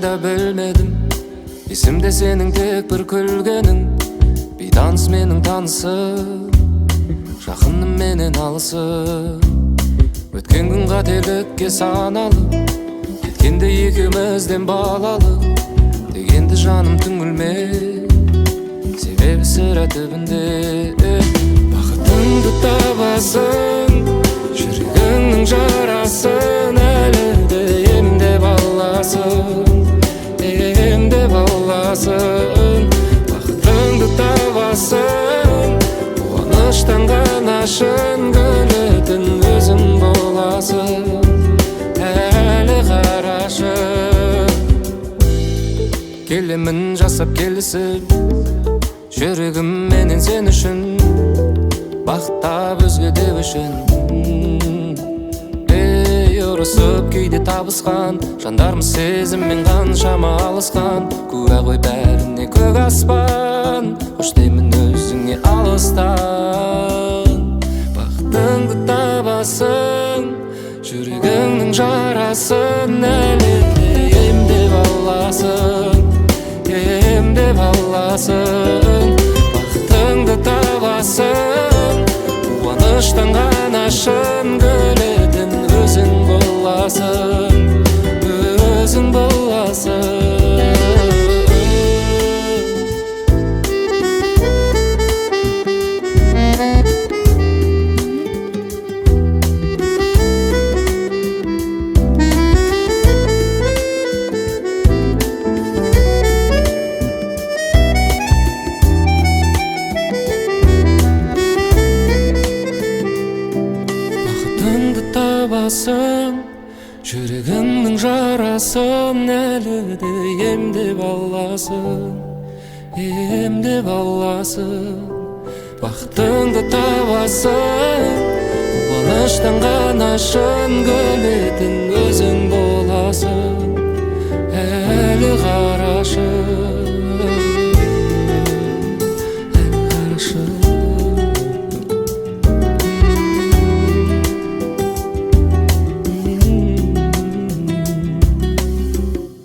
қайда білмедім. Есімде сенің тек бір күлгенің, бейтаныс менің танысым, жақыным менен алысым. Өткен күн қателікке саналып, кеткенде екеумізден балалық дегенді жаным түңілме, себебі сірә түбінде. Бақытыңды табасың, жүрегіңнің жарасын әлі де емдеп аласың, емдеп аласың. Бақытыңды табасың, қуаныштан ғана шын күлетін өзің боласың, әлі қарашы. Келемін жасап келісіп, жүрегім менен сен үшін, бақыттап өзге деу үшін. Ей, ұрысып кейде табысқан жандармыз сезіммен қаншама алысқан. Куә ғой бәріне көк аспан, қош деймін өзіңе алыстан. Бақытыңды табасың, жүрегіңнің жарасын әлі де емдеп аласың, емдеп аласың. Бақытыңды табасың, қуаныштан ғана шын күлетін өзің боласың, өзің боласың. Бақытыңды табасың, жүрегіңнің жарасын әлі де емдеп аласың, емдеп аласың. Бақытыңды табасың, қуаныштан ғана шын күлетін өзің боласың, әлі қарашы.